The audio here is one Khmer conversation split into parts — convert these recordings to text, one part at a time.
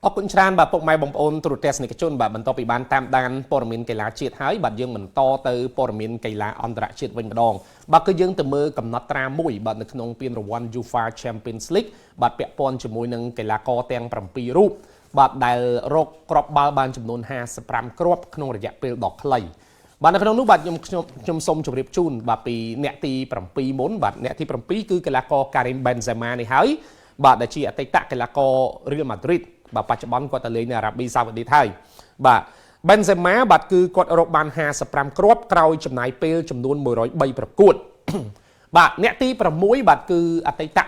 អរគុណច្រើនបាទពុកម៉ែបងប្អូនទូរទស្សនិកជនបាទបន្ទាប់ពីបានតាមដានព័ត៌មានកីឡាជាតិហើយបាទយើងបន្តទៅព័ត៌មានកីឡាអន្តរជាតិវិញម្ដងបាទគឺយើងទៅមើលកំណត់ត្រាមួយបាទនៅក្នុងពានរង្វាន់ UEFA Champions League បាទពាក់ព័ន្ធជាមួយនឹងកីឡាករទាំង7រូបបាទដែលរកគ្រាប់បាល់បានចំនួន55គ្រាប់ក្នុងរយៈពេលដ៏ខ្លីបាទនៅក្នុងនោះបាទខ្ញុំខ្ញុំខ្ញុំសូមជម្រាបជូនបាទពីអ្នកទី7មុនបាទអ្នកទី7គឺកីឡាករ Karim Benzema នេះហើយបាទដែលជាអតីតកីឡាករ Real Madrid បាទបច្ចុប្បន្នគាត់ទៅលេងនៅអារ៉ាប៊ីសាអូឌីតហើយបាទបេនសេម៉ាបាទគឺគាត់រកបាន55គ្រាប់ក្រោយចំណាយពេលចំនួន103ប្រកួតបាទអ្នកទី6បាទគឺអតីត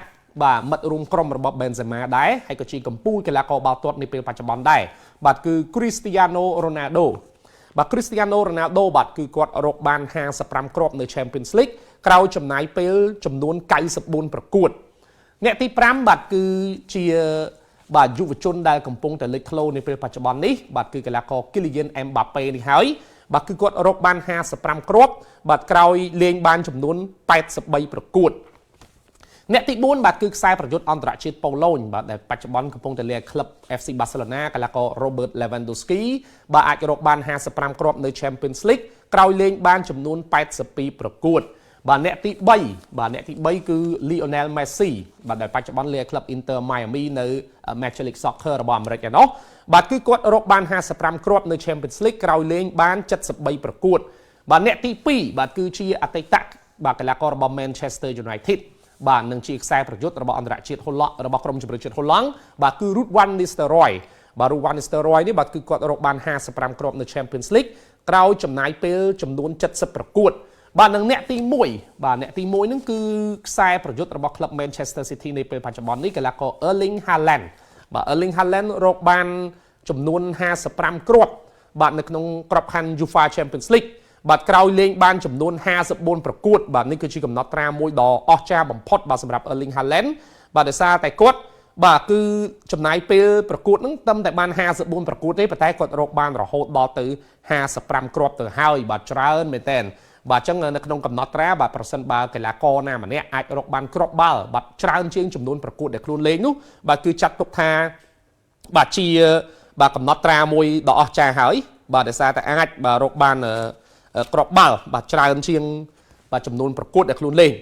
បាទមិត្តរួមក្រុមរបស់បេនសេម៉ាដែរហើយក៏ជាកម្ពូលកីឡាករបាល់ទាត់នាពេលបច្ចុប្បន្នដែរបាទគឺគ្រីស្ទីយ៉ាណូរ៉ូណាល់ដូបាទគ្រីស្ទីយ៉ាណូរ៉ូណាល់ដូបាទគឺគាត់រកបាន55គ្រាប់នៅ Champions League ក្រោយចំណាយពេលចំនួន94ប្រកួតអ្នកទី5បាទគឺជាបាទយុវជនដែលកំពុងតែលេចធ្លោនាពេលបច្ចុប្បន្ននេះបាទគឺកីឡាករគីលីយ៉ានអេមបាប៉េនេះហើយបាទគឺគាត់រកបាន55គ្រាប់បាទក្រោយលេងបានចំនួន83ប្រកួតអ្នកទី4បាទគឺខ្សែប្រយុទ្ធអន្តរជាតិប៉ូឡូញបាទដែលបច្ចុប្បន្នកំពុងតែលេងក្លឹប FC Barcelona កីឡាករ Robert Lewandowski បាទអាចរកបាន55គ្រាប់នៅ Champions League ក្រោយលេងបានចំនួន82ប្រកួតបាទអ្នកទី3បាទអ្នកទី3គឺ Lionel Messi បាទដែលបច្ចុប្បន្នលេងក្លឹប Inter Miami នៅ Major League Soccer របស់អាមេរិកឯណោះបាទគឺគាត់រកបាន55គ្រាប់នៅ Champions League ក្រោយលេងបាន73ប្រកួតបាទអ្នកទី2បាទគឺជាអតីតបាទកីឡាកររបស់ Manchester United បាទនឹងជាខ្សែប្រយុទ្ធរបស់អន្តរជាតិហូឡង់របស់ក្រុមជម្រើសជាតិហូឡង់បាទគឺ Ruud van Nistelrooy បាទ Ruud van Nistelrooy នេះបាទគឺគាត់រកបាន55គ្រាប់នៅ Champions League ក្រោយចំណាយពេលចំនួន70ប្រកួតបាទនឹងអ្នកទី1បាទអ្នកទី1ហ្នឹងគឺខ្សែប្រយុទ្ធរបស់ក្លឹប Manchester City នៃពេលបច្ចុប្បន្ននេះកីឡាករ Erling Haaland បាទ Erling Haaland រកបានចំនួន55គ្រាប់បាទនៅក្នុងក្របខ័ណ្ឌ UEFA Champions League បាទក្រោយលេងបានចំនួន54ប្រកួតបាទនេះគឺជាកំណត់ត្រាមួយដ៏អស្ចារ្យបំផុតបាទសម្រាប់ Erling Haaland បាទដោយសារតែគាត់បាទគឺចំណាយពេលប្រកួតហ្នឹងត្រឹមតែបាន54ប្រកួតទេប៉ុន្តែគាត់រកបានរហូតដល់ទៅ55គ្រាប់ទៅហើយបាទច្រើនមែនតើបាទអញ្ចឹងនៅក្នុងកំណត់ត្រាបាទប្រសិនបើកីឡាករណាម្នាក់អាចរកបានគ្រាប់បាល់បាទច្រើនជាងចំនួនប្រកួតដែលខ្លួនលេងនោះបាទគឺចាត់ទុកថាបាទជាបាទកំណត់ត្រាមួយដ៏អស្ចារ្យហើយបាទដោយសារតែអាចបាទរកបានគ្រាប់បាល់បាទច្រើនជាងបាទចំនួនប្រកួតដែលខ្លួនលេង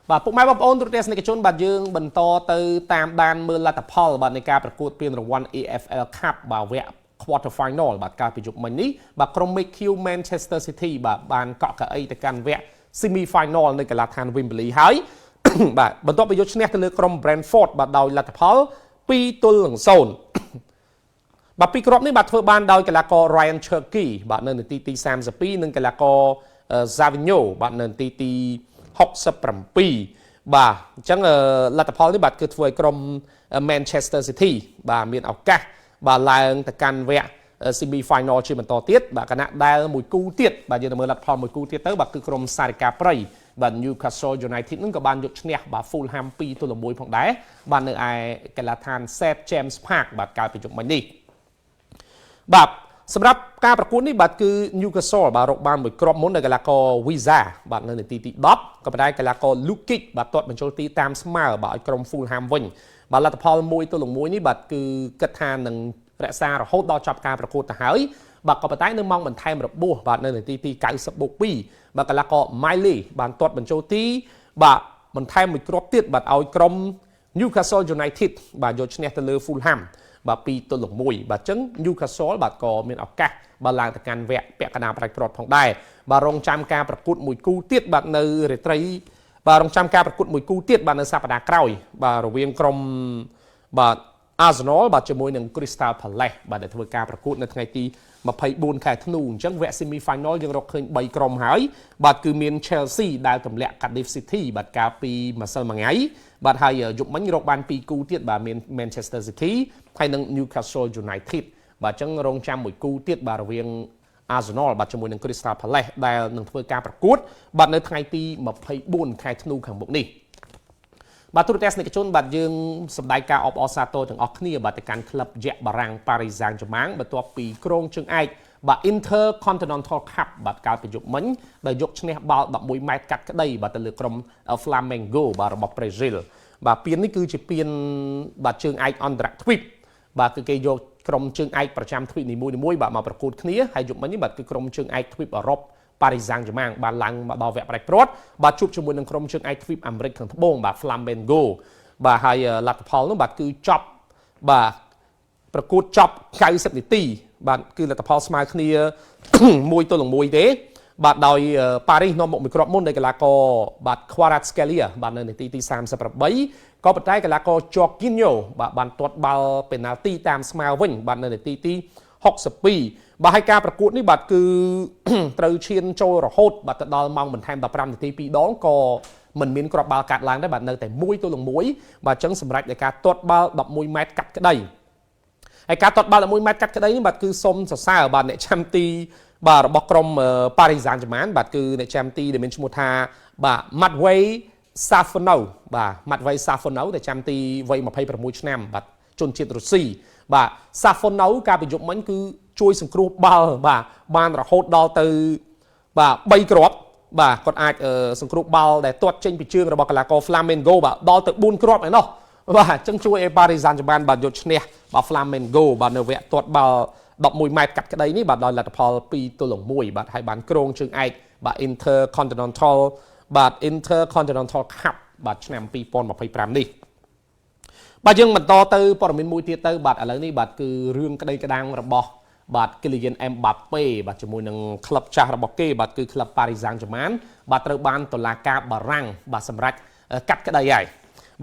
បាទពុកម៉ែបងប្អូនទូរទស្សនិកជនបាទយើងបន្តទៅតាមដានមើលលទ្ធផលបាទនៃការប្រកួតពានរង្វាន់ EFL Cup បាទវគ្គ quarter final បាទកាលពីយប់មិញនេះបាទក្រុម MQ Manchester City បាទបានកក់កៅអីទៅកាន់វគ្គ semi final នៅកីឡាដ្ឋាន Wembley ហើយបាទបន្ទាប់ពីយកឈ្នះទៅលើក្រុម Brentford បាទដោយលទ្ធផល2ទល់នឹង0បាទពីរគ្រាប់នេះបាទធ្វើបានដោយកីឡាករ Rayan Cherki បាទនៅនាទីទី32និងកីឡាករ Savinho បាទនៅនាទីទី67បាទអញ្ចឹងលទ្ធផលនេះបាទគឺធ្វើឲ្យក្រុម Manchester City បាទមានឱកាសបាទឡើងទៅកាន់វគ្គ semi final ជាបន្តទៀតបាទខណៈដែលមួយគូទៀតបាទយើងទៅមើលលទ្ធផលមួយគូទៀតទៅបាទគឺក្រុមសារិកាព្រៃបាទ Newcastle United នឹងក៏បានយកឈ្នះបាទ Fulham 2ទល់1ផងដែរបាទនៅឯកីឡាដ្ឋាន St James Park បាទកាលពីយប់មិញនេះបាទសម្រាប់ការប្រកួតនេះបាទគឺ Newcastle បាទរកបានមួយគ្រាប់មុននៅកីឡាករ Wissa បាទនៅនាទីទី10ក៏ប៉ុន្តែកីឡាករ Lukic បាទទាត់បញ្ចូលទីតាមស្មើបាទឲ្យក្រុម Fulham វិញបាទលទ្ធផល1ទល់នឹង1នេះបាទគឺគិតថានឹងរក្សារហូតដល់ចប់ការប្រកួតទៅហើយបាទក៏ប៉ុន្តែនៅម៉ោងបន្ថែមរបួសបាទនៅនាទីទី90បូក2បាទកីឡាករ Miley បានទាត់បញ្ចូលទីបាទបន្ថែមមួយគ្រាប់ទៀតបាទឲ្យក្រុម Newcastle United បាទយកឈ្នះទៅលើ Fulham បាទ2ទល់នឹង1បាទអញ្ចឹង Newcastle បាទក៏មានឱកាសបាទឡើងទៅកាន់វគ្គពាក់កណ្ដាលផ្ដាច់ព្រ័ត្រផងដែរបាទរងចាំការប្រកួតមួយគូទៀតបាទនៅរាត្រីបាទរងចាំការប្រកួតមួយគូទៀតបាទនៅសប្តាហ៍ក្រោយបាទរវាងក្រុមបាទ Arsenal បាទជាមួយនឹង Crystal Palace បាទដែលធ្វើការប្រកួតនៅថ្ងៃទី24ខែធ្នូអញ្ចឹងវគ្គ semi final យើងរកឃើញ3ក្រុមហើយបាទគឺមាន Chelsea ដែលទម្លាក់ Cardiff City បាទកាលពីម្សិលមិញថ្ងៃបាទហើយយប់មិញរកបាន2គូទៀតបាទមាន Manchester City ហើយនិង Newcastle United បាទអញ្ចឹងរងចាំមួយគូទៀតបាទរវាង Arsenal បាទជាមួយនឹង Crystal Palace ដែលនឹងធ្វើការប្រកួតបាទនៅថ្ងៃទី24ខែធ្នូខាងមុខនេះបាទទូរទស្សនិកជនបាទយើងសម្ដែងការអបអរសាទរទាំងអស់គ្នាបាទទៅកាន់ក្លឹបយក្សបារាំង Paris Saint-Germain បន្ទាប់ពីគ្រងជើងឯកបាទ Intercontinental Cup បាទកាលពីយប់មិញដែលយកឈ្នះបាល់11ម៉ែត្រកាត់ក្តីបាទទៅលើក្រុម Flamengo បាទរបស់ប្រេស៊ីលបាទពាននេះគឺជាពានបាទជើងឯកអន្តរទ្វីបបាទគឺគេយក ក្រុមជើងឯកប្រចាំទ្វីបនីមួយៗបាទមកប្រកួតគ្នាហើយយប់មិញនេះបាទគឺក្រុមជើងឯកទ្វីបអឺរ៉ុបប៉ារីសសាំងហ្សឺម៉ាងបានឡើងមកដល់វគ្គផ្ដាច់ព្រាត់បាទជួបជាមួយនឹងក្រុមជើងឯកទ្វីបអាមេរិកខាងត្បូងបាទ Flamengo បាទហើយលទ្ធផលនោះបាទគឺចប់បាទប្រកួតចប់90នាទីបាទគឺលទ្ធផលស្មើគ្នា 1-1ទេបាទដោយប៉ារីសនាំមុខមួយគ្រាប់មុននៃកីឡាករបាទ Kvaratskhelia បាទនៅនាទីទី38ក៏ប៉ុន្តែកីឡាករ Jorginho បាទបានទាត់បាល់ពេណាល់ទីតាមស្មើវិញបាទនៅនាទីទី62បាទហើយការប្រកួតនេះបាទគឺ ត្រូវឈានចូលរហូតបាទទៅដល់ម៉ោងបន្ថែម15នាទី2ដងក៏មិនមានគ្រាប់បាល់កាត់ឡើងដែរបាទនៅតែ1-1បាទអញ្ចឹងសម្រាប់ในការទាត់បាល់11ម៉ែត្រកាត់ក្តីហើយការទាត់បាល់11ម៉ែត្រកាត់ក្តីនេះបាទគឺសុំសរសើរបាទអ្នកចាំទីបាទរបស់ក្រុមប៉ារីសសាំងហ្សឺម៉ានបាទគឺអ្នកចាំទីដែលមានឈ្មោះថាបាទ Matvey Safonov បាទ Matvey Safonov ដែលចាំទីវ័យ26ឆ្នាំបាទជនជាតិរុស្ស៊ីបាទ Safonov កាលពីយប់មិញគឺជួយសង្គ្រោះបាល់បាទបានរហូតដល់ទៅបាទ3គ្រាប់បាទគាត់អាចសង្គ្រោះបាល់ដែលទាត់ចេញពីជើងរបស់កីឡាករ Flamengo បាទដល់ទៅ4គ្រាប់ឯណោះបាទអញ្ចឹងជួយឲ្យ Paris Saint-Germain បាទយកឈ្នះបាទ Flamengo បាទនៅវគ្គទាត់បាល់11ម៉ែត្រកាត់ក្តីនេះបាទដោយលទ្ធផល2-1បាទហើយបានគ្រងជើងឯកបាទ Intercontinental បាទ Intercontinental Cup បាទឆ្នាំ2025នេះបាទយើងបន្តទៅព័ត៌មានមួយទៀតទៅបាទឥឡូវនេះបាទគឺរឿងក្តីក្តាំងរបស់បាទគីលីយ៉ានអេមបាប៉េបាទជាមួយនឹងក្លឹបចាស់របស់គេបាទគឺក្លឹបប៉ារីសសាំងហ្សឺម៉ានបាទត្រូវបានតុលាការបារាំងបាទសម្រាប់កាត់ក្តីហើយ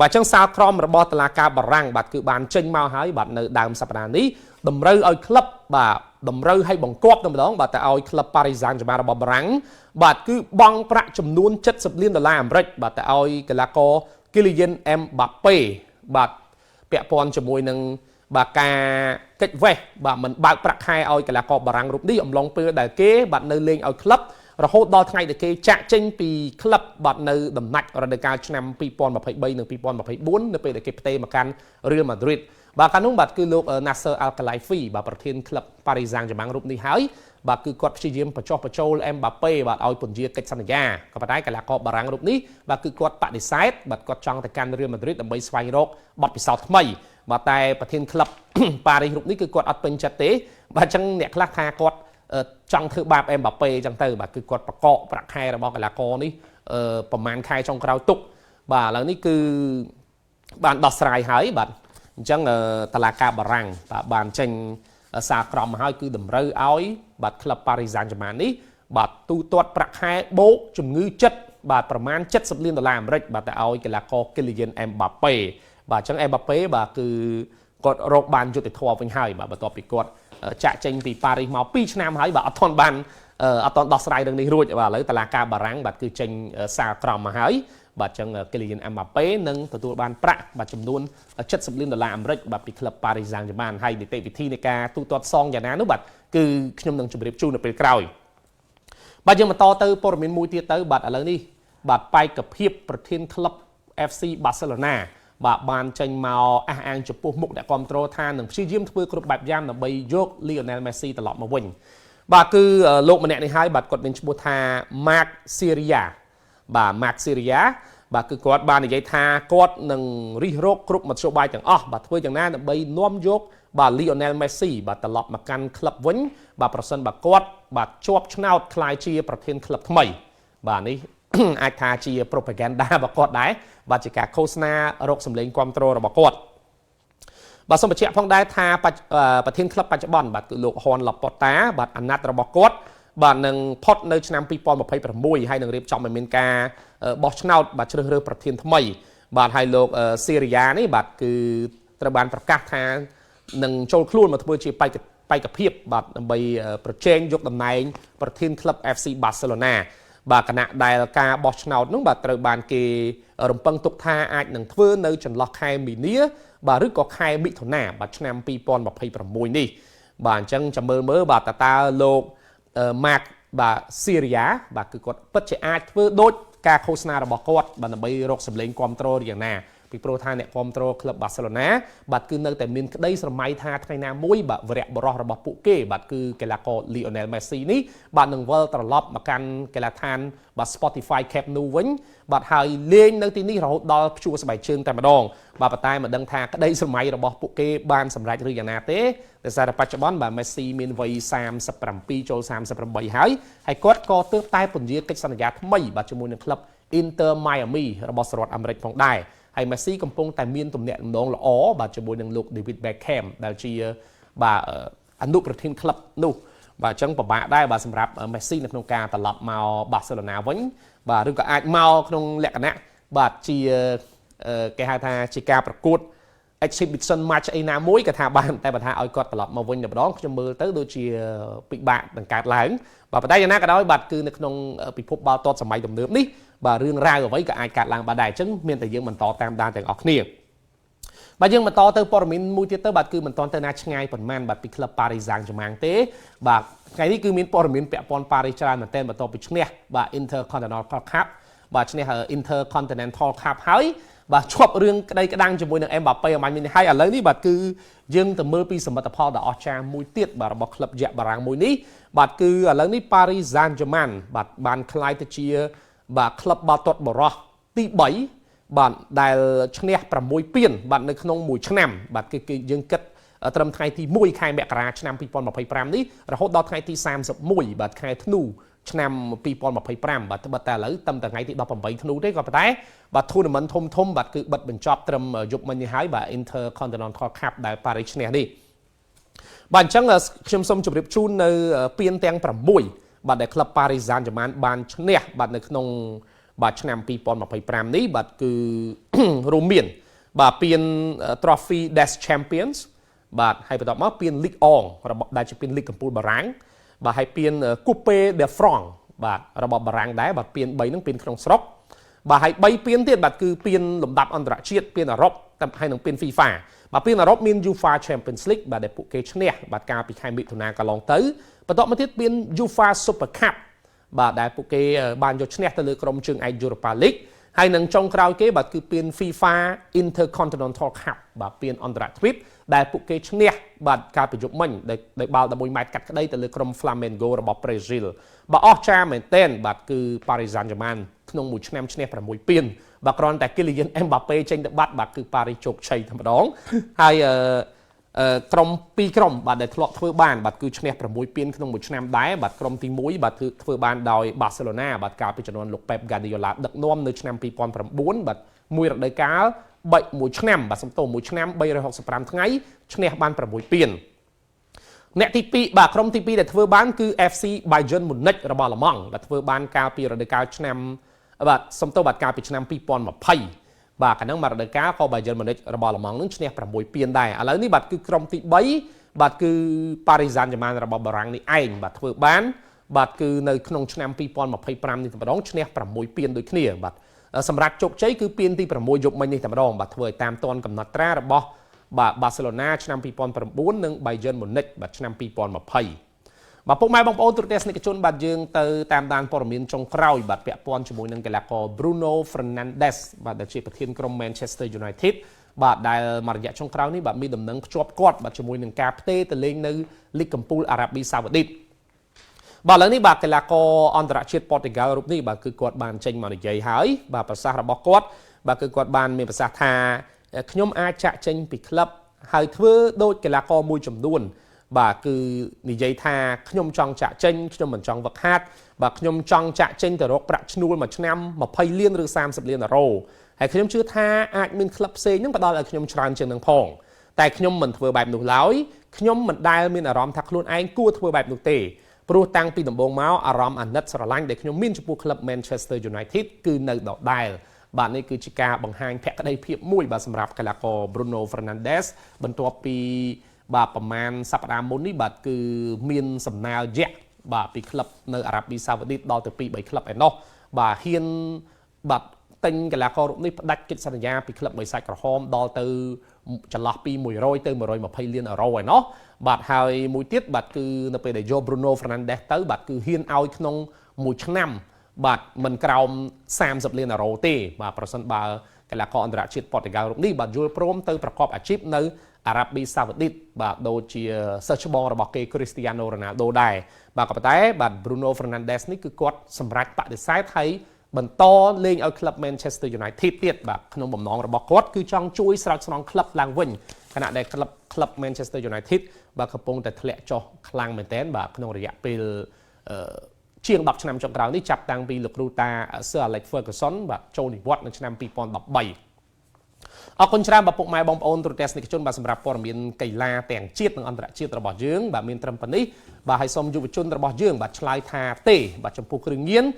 បាទអញ្ចឹងសាលក្រមរបស់តុលាការបារាំងបាទគឺបានចេញមកហើយបាទនៅដើមសប្តាហ៍នេះតម្រូវឲ្យក្លឹបបាទតម្រូវឲ្យបង្គាប់តែម្ដងបាទទៅឲ្យក្លឹបប៉ារីសសាំងហ្សឺម៉ានរបស់បារាំងបាទគឺបង់ប្រាក់ចំនួន70លានដុល្លារអាមេរិកបាទទៅឲ្យកីឡាករគីលីយ៉ានអេមបាប៉េបាទពាក់ព័ន្ធជាមួយនឹងបាទការកិច្ចវេះបាទមិនបើកប្រាក់ខែឲ្យកីឡាករបារាំងរូបនេះអំឡុងពេលដែលគេបាទនៅលេងឲ្យក្លឹបរហូតដល់ថ្ងៃដែលគេចាក់ចេញពីក្លឹបបាទនៅដំណាច់រដូវកាលឆ្នាំ2023និង2024នៅពេលដែលគេផ្ទេរមកកាន់ Real Madrid បាទកាលនោះបាទគឺលោក Nasser Al-Khelaifi បាទប្រធានក្លឹប Paris Saint-Germain រូបនេះហើយបាទគឺគាត់ព្យាយាមបញ្ចុះបញ្ចូលអេមបាប៉េបាទឲ្យពន្យាកិច្ចសន្យាក៏ប៉ុន្តែកីឡាករបារាំងរូបនេះបាទគឺគាត់បដិសេធបាទគាត់ចង់ទៅកាន់ Real Madrid ដើម្បីស្វែងរកបទពិសោធន៍ថ្មីបាទតែប្រធានក្លឹប ប៉ារីសរូបនេះគឺគាត់អត់ពេញចិត្តទេបាទអញ្ចឹងអ្នកខ្លះថាគាត់ចង់ធ្វើបាបអេមបាប៉េអញ្ចឹងទៅបាទគឺគាត់បកកប្រាក់ខែរបស់កីឡាករនេះប្រហែលខែចុងក្រោយទុកបាទឥឡូវនេះគឺបានដោះស្រាយហើយបាទអញ្ចឹងតឡាការបារាំងបាទបានចេញសារក្រមហើយគឺតម្រូវឲ្យបាទក្លឹបប៉ារីសសាំងហ្សឺម៉ាននេះបាទទូទាត់ប្រាក់ខែបូកជំងឺចិត្តបាទប្រមាណ70លានដុល្លារអាមេរិកបាទទៅឲ្យកីឡាករគីលីយ៉ានអេមបាប៉េបាទអញ្ចឹងអេមបាប៉េបាទគឺគាត់រកបានយុត្តិធម៌វិញហើយបាទបន្ទាប់ពីគាត់ចាក់ចេញពីប៉ារីសមក2ឆ្នាំហើយបាទអត់ទាន់បានអត់ទាន់ដោះស្រាយរឿងនេះរួចបាទឥឡូវតឡាការបារាំងបាទគឺចេញសារក្រមមកហើយបាទអញ្ចឹងគីលីយ៉ានអេមបាប៉េនឹងទទួលបានប្រាក់បាទចំនួន70លានដុល្លារអាមេរិកបាទពីក្លឹបប៉ារីសសាំងហ្សឺម៉ានហើយនីតិវិធីនៃការទូទាត់សងយ៉ាងណានោះបាទគឺខ្ញុំនឹងជម្រាបជូននៅពេលក្រោយបាទយើងបន្តទៅព័ត៌មានមួយទៀតទៅបាទឥឡូវនេះបាទបេក្ខភាពប្រធានក្លឹប FC Barcelona បាទបានចេញមកអះអាងចំពោះមុខអ្នកគ្រប់គ្រងថានឹងព្យាយាមធ្វើគ្រប់បែបយ៉ាងដើម្បីយក Lionel Messi ត្រឡប់មកវិញបាទគឺលោកម្នាក់នេះហើយបាទគាត់មានឈ្មោះថា Marc Ciria បាទ Marc Ciria បាទគឺគាត់បាននិយាយថាគាត់នឹងរិះរកគ្រប់មធ្យោបាយទាំងអស់បាទធ្វើយ៉ាងណាដើម្បីនាំយកបាទ Lionel Messi បាទត្រឡប់មកកាន់ក្លឹបវិញបាទប្រសិនបើគាត់បាទជាប់ឆ្នោតក្លាយជាប្រធានក្លឹបថ្មីបាទនេះ អាចថាជា propaganda របស់គាត់ដែរបាទជាការឃោសនារកសម្លេងគ្រប់គ្រងរបស់គាត់បាទសូមបញ្ជាក់ផងដែរថាប្រធានក្លឹបបច្ចុប្បន្នបាទគឺលោកហនឡាប៉ូតាបាទអាណត្តិរបស់គាត់បាទនឹងផុតនៅឆ្នាំ2026ហើយនឹងរៀបចំឲ្យមានការបោះឆ្នោតបាទជ្រើសរើសប្រធានថ្មីបាទហើយលោកសេរីយ៉ានេះបាទគឺត្រូវបានប្រកាសថានឹងចូលខ្លួនមកធ្វើជាបេក្ខភាពបាទដើម្បីប្រជែងយកតំណែងប្រធានក្លឹប FC Barcelona បាទគណៈដែលការបោះឆ្នោតនោះបាទត្រូវបានគេរំពឹងទុកថាអាចនឹងធ្វើនៅចន្លោះខែមីនាបាទឬក៏ខែមិថុនាបាទឆ្នាំ2026នេះបាទអញ្ចឹងចាំមើលមើលបាទតើតើលោកម៉ាកបាទស៊ីរីយ៉ាបាទគឺគាត់ពិតជាអាចធ្វើដូចការឃោសនារបស់គាត់បាទដើម្បីរកសម្លេងគ្រប់គ្រងយ៉ាងណា ពីព្រោះថាអ្នកគ្រប់គ្រងក្លឹបបាសេឡូណាបាទគឺនៅតែមានក្តីស្រមៃថាថ្ងៃណាមួយបាទវរៈបរោះរបស់ពួកគេបាទគឺកីឡាករ Lionel Messi នេះបាទនឹងវិលត្រឡប់មកកាន់កីឡាដ្ឋានបាទ Spotify Camp Nou វិញបាទហើយលេងនៅទីនេះរហូតដល់ព្យួរស្បែកជើងតែម្ដងបាទប៉ុន្តែមិនដឹងថាក្តីស្រមៃរបស់ពួកគេបានសម្រេចឬយ៉ាងណាទេដោយសារតែបច្ចុប្បន្នបាទ Messi មានវ័យ37ចូល38ហើយហើយគាត់ក៏ទើបតែពន្យាកិច្ចសន្យាថ្មីបាទជាមួយនឹងក្លឹប Inter Miami របស់សហរដ្ឋអាមេរិកផងដែរហើយ Messi កំពុងតែមានទំនាក់ទំនងល្អបាទជាមួយនឹងលោក David Beckham ដែលជាបាទអនុប្រធានក្លឹបនោះបាទអញ្ចឹងពិបាកដែរបាទសម្រាប់ Messi នៅក្នុងការត្រឡប់មកបាសេឡូណាវិញបាទឬក៏អាចមកក្នុងលក្ខណៈបាទជាគេហៅថាជាការប្រកួត exhibition match អីណាមួយក៏ថាបានតែបើថាឲ្យគាត់ត្រឡប់មកវិញតែម្ដងខ្ញុំមើលទៅដូចជាពិបាកនឹងកើតឡើងបាទប៉ុន្តែយ៉ាងណាក៏ដោយបាទគឺនៅក្នុងពិភពបាល់ទាត់សម័យទំនើបនេះបាទរឿងរ៉ាវអ្វីក៏អាចកើតឡើងបានដែរអញ្ចឹងមានតែយើងបន្តតាមដានទាំងអស់គ្នាបាទយើងបន្តទៅព័ត៌មានមួយទៀតទៅបាទគឺមិនទាន់ទៅណាឆ្ងាយប៉ុន្មានបាទពីក្លឹប Paris Saint-Germain ទេបាទថ្ងៃនេះគឺមានព័ត៌មានពាក់ព័ន្ធ Paris ច្រើនមែនទែនបន្ទាប់ពីឈ្នះបាទ Intercontinental Cup បាទឈ្នះ Intercontinental Cup ហើយបាទជាប់រឿងក្តីក្តាំងជាមួយនឹង Mbappe អមាញ់នេះហើយឥឡូវនេះបាទគឺយើងទៅមើលពីសមិទ្ធផលដ៏អស្ចារ្យមួយទៀតបាទរបស់ក្លឹបយក្សបារាំងមួយនេះបាទគឺឥឡូវនេះ Paris Saint-Germain បាទបានក្លាយទៅជាបាទក្លឹបបាល់ទាត់បរោះទី3បាទដែលឈ្នះ6ពានបាទនៅក្នុងមួយឆ្នាំបាទគឺគេយើងគិតត្រឹមថ្ងៃទី1ខែមករាឆ្នាំ2025នេះរហូតដល់ថ្ងៃទី31បាទខែធ្នូឆ្នាំ2025បាទត្បិតតែឥឡូវត្រឹមតែថ្ងៃទី18ធ្នូទេក៏ប៉ុន្តែបាទ tournament ធំធំបាទគឺបិទបញ្ចប់ត្រឹមយប់មិញនេះហើយបាទ Intercontinental Cup ដែល Paris ឈ្នះនេះបាទអញ្ចឹងខ្ញុំសូមជម្រាបជូននៅពានទាំង6បាទដែលក្លឹប Paris Saint-Germain បានឈ្នះបាទនៅក្នុងបាទឆ្នាំ2025នេះបាទគឺ រួមមានបាទពាន Trophy des Champions បាទហើយបន្ទាប់មកពាន Ligue 1របស់ដែលជាពាន Ligue កំពូលបារាំងបាទហើយពាន Coupe de France បាទរបស់បារាំងដែរបាទពាន3ហ្នឹងពានក្នុងស្រុកបាទហើយ3ពានទៀតបាទគឺពានលំដាប់អន្តរជាតិពានអឺរ៉ុបហើយនិងពាន FIFA បាទពានអឺរ៉ុបមាន UEFA Champions League បាទដែលពួកគេឈ្នះបាទកាលពីខែមិថុនាកន្លងទៅបន្ទាប់មកទៀតពាន UEFA Super Cup បាទដែលពួកគេបានយកឈ្នះទៅលើក្រុមជើងឯក Europa League ហើយនឹងចុងក្រោយគេបាទគឺពាន FIFA Intercontinental Cup បាទពានអន្តរទ្វីបដែលពួកគេឈ្នះបាទកាលពីយប់មិញដោយបាល់11ម៉ែត្រកាត់ក្តីទៅលើក្រុម Flamengo របស់ប្រេស៊ីលបាទអស្ចារ្យមែនទែនបាទគឺ Paris Saint-Germain ក្នុងមួយឆ្នាំឈ្នះ6ពានបាទគ្រាន់តែ Kylian Mbappe ចេញទៅបាត់បាទគឺ Paris ជោគជ័យតែម្ដងហើយអឺក្រុមពីរក្រុមបាទដែលធ្លាប់ធ្វើបានបាទគឺឈ្នះ6ពានក្នុងមួយឆ្នាំដែរបាទក្រុមទី1បាទគឺធ្វើបានដោយបាសេឡូណាបាទកាលពីជំនាន់លោកប៉េបហ្គាឌីយ៉ូឡាដឹកនាំនៅឆ្នាំ2009បាទមួយរដូវកាល3មួយឆ្នាំបាទសំទោសមួយឆ្នាំ365ថ្ងៃឈ្នះបាន6ពានអ្នកទី2បាទក្រុមទី2ដែលធ្វើបានគឺ FC Bayern Munich របស់អាល្លឺម៉ង់ដែលធ្វើបានកាលពីរដូវកាលឆ្នាំបាទសំទោសបាទកាលពីឆ្នាំ2020បាទកាលហ្នឹងមករដូវកាលក៏ Bayern Munich របស់អាល្លឺម៉ង់នឹងឈ្នះ6ពានដែរឥឡូវនេះបាទគឺក្រុមទី3បាទគឺ Paris Saint-Germain របស់បារាំងនេះឯងបាទធ្វើបានបាទគឺនៅក្នុងឆ្នាំ2025នេះតែម្ដងឈ្នះ6ពានដូចគ្នាបាទសម្រាប់ជោគជ័យគឺពានទី6យប់មិញនេះតែម្ដងបាទធ្វើឲ្យតាមទាន់កំណត់ត្រារបស់បាទបាសេឡូណាឆ្នាំ2009និង Bayern Munich បាទឆ្នាំ2020បាទពុកម៉ែបងប្អូនទូរទស្សនិកជនបាទយើងទៅតាមដានព័ត៌មានចុងក្រោយបាទពាក់ព័ន្ធជាមួយនឹងកីឡាករ Bruno Fernandes បាទដែលជាប្រធានក្រុម Manchester United បាទដែលមួយរយៈចុងក្រោយនេះបាទមានដំណឹងភ្ជាប់គាត់បាទជាមួយនឹងការផ្ទេរទៅលេងនៅលីកកំពូលអារ៉ាប៊ីសាអូឌីតបាទឥឡូវនេះបាទកីឡាករអន្តរជាតិប៉ូទុយហ្គាល់រូបនេះបាទគឺគាត់បានចេញមកនិយាយហើយបាទប្រសាសន៍របស់គាត់បាទគឺគាត់បានមានប្រសាសន៍ថាខ្ញុំអាចចាក់ចេញពីក្លឹបហើយធ្វើដូចកីឡាករមួយចំនួនបាទគឺនិយាយថាខ្ញុំចង់ចាក់ចេញខ្ញុំមិនចង់វឹកហាត់បាទខ្ញុំចង់ចាក់ចេញទៅរកប្រាក់ឈ្នួលមួយឆ្នាំ20លានឬ30លានអឺរ៉ូហើយខ្ញុំជឿថាអាចមានក្លឹបផ្សេងនឹងផ្ដល់ឲ្យខ្ញុំច្រើនជាងនឹងផងតែខ្ញុំមិនធ្វើបែបនោះឡើយខ្ញុំមិនដែលមានអារម្មណ៍ថាខ្លួនឯងគួរធ្វើបែបនោះទេព្រោះតាំងពីដំបូងមកអារម្មណ៍អាណិតស្រឡាញ់ដែលខ្ញុំមានចំពោះក្លឹប Manchester United គឺនៅដដែលបាទនេះគឺជាការបង្ហាញភក្តីភាពមួយបាទសម្រាប់កីឡាករ Bruno Fernandes បន្ទាប់ពីបាទប្រហែលសប្តាហ៍មុននេះបាទគឺមានសំណើយក្សបាទពីក្លឹបនៅអារ៉ាប៊ីសាអូឌីតដល់ទៅ2 3ក្លឹបឯណោះបាទហ៊ានបាទទិញកីឡាកររូបនេះផ្ដាច់កិច្ចសន្យាពីក្លឹបបិសាចក្រហមដល់ទៅចន្លោះពី100ទៅ120លានអឺរ៉ូឯណោះបាទហើយមួយទៀតបាទគឺនៅពេលដែលយក Bruno Fernandes ទៅបាទគឺហ៊ានឲ្យក្នុងមួយឆ្នាំបាទមិនក្រោម30លានអឺរ៉ូទេបាទប្រសិនបើ កីឡាករអន្តរជាតិប៉ូទុយហ្គាល់រូបនេះបាទយល់ព្រមទៅប្រកបអាជីពនៅអារ៉ាប៊ីសាអូឌីតបាទដូចជាសិស្សច្បងរបស់គេ Cristiano Ronaldo ដែរបាទក៏ប៉ុន្តែបាទ Bruno Fernandes នេះគឺគាត់សម្រេចបដិសេធហើយបន្តលេងឲ្យក្លឹប Manchester United ទៀតបាទក្នុងបំណងរបស់គាត់គឺចង់ជួយស្រោចស្រង់ក្លឹបឡើងវិញខណៈដែលក្លឹបក្លឹប Manchester United បាទកំពុងតែធ្លាក់ចុះខ្លាំងមែនទែនបាទក្នុងរយៈពេលអឺជាង10ឆ្នាំចុងក្រោយនេះចាប់តាំងពីលោកគ្រូតា Sir Alex Ferguson បាទចូលនិវត្តន៍នៅឆ្នាំ2013អរគុណច្រើនបាទពុកម៉ែបងប្អូនទូរទស្សនិកជនបាទសម្រាប់ព័ត៌មានកីឡាទាំងជាតិនិងអន្តរជាតិរបស់យើងបាទមានត្រឹមប៉ុណ្នេះបាទហើយសូមយុវជនរបស់យើងបាទឆ្លើយថាទេបាទចំពោះគ្រឿងញៀន។